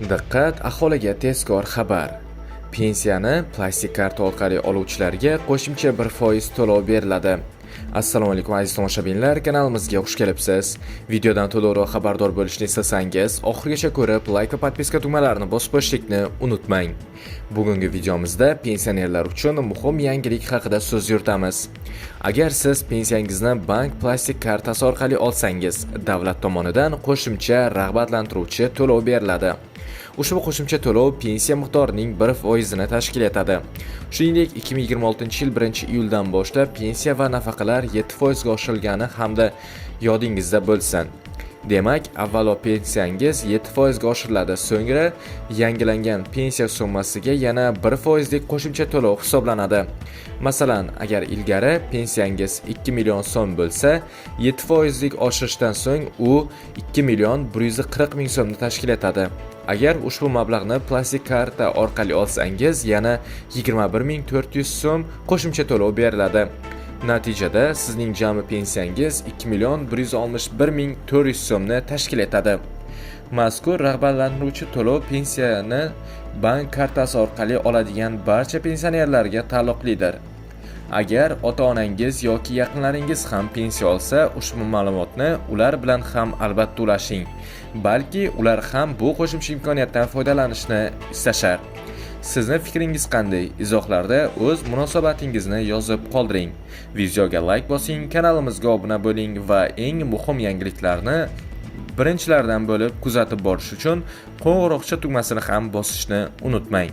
Diqqat, aholiga tezkor xabar! Pensiyani plastik karta orqali oluvchilarga qo'shimcha 1% to'lov beriladi. Assalomu alaykum, aziz tomoshabinlar, kanalimizga xush kelibsiz. Videodan to'liqroq xabardor bo'lishni istasangiz, oxirigacha ko'rib, like va подписка tugmalarini bosib qo'yishlikni unutmang. Bugungi videomizda pensionerlar uchun muhim yangilik haqida so'z yuritamiz. Agar siz pensiyangizni bank plastik kartasi orqali olsangiz, davlat tomonidan qo'shimcha rag'batlantiruvchi to'lov beriladi. Ushbu qo'shimcha to'lov pensiya miqdorining 1%ini tashkil etadi. Shuningdek, 2026-yil 1-iyuldan boshlab pensiya va nafaqalar 7% ga oshirilgani hamda yodingizda bo'lsin. Demak, avvalo pensiyangiz 7% ga oshiriladi, so'ngra yangilangan pensiya summasiga yana 1% lik qo'shimcha to'lov hisoblanadi. Masalan, agar ilgari pensiyangiz 2 million so'm bo'lsa, 7% lik oshirishdan so'ng u 2 million 140 ming so'mni tashkil etadi. Agar ushbu mablag'ni plastik karta orqali olsangiz, yana 21 400 so'm qo'shimcha to'lov beriladi. Natijada sizning jami pensiyangiz 2 million 161 ming 400 so'mni tashkil etadi. Mazkur rag'batlantiruvchi to'lov pensiyani bank kartasi orqali oladigan barcha pensionerlarga taalluqlidir. Agar ota-onangiz yoki yaqinlaringiz ham pensiya olsa, ushbu ma'lumotni ular bilan ham albatta ulashing. Balki ular ham bu qo'shimcha imkoniyatdan foydalanishni istashar. Sizni fikringiz qanday? Izohlarda o'z munosabatingizni yozib qoldiring. Videoga like bosing, kanalimizga obuna bo'ling va eng muhim yangiliklarni birinchilardan bo'lib kuzatib borish uchun qo'ng'iroqcha tugmasini ham bosishni unutmang.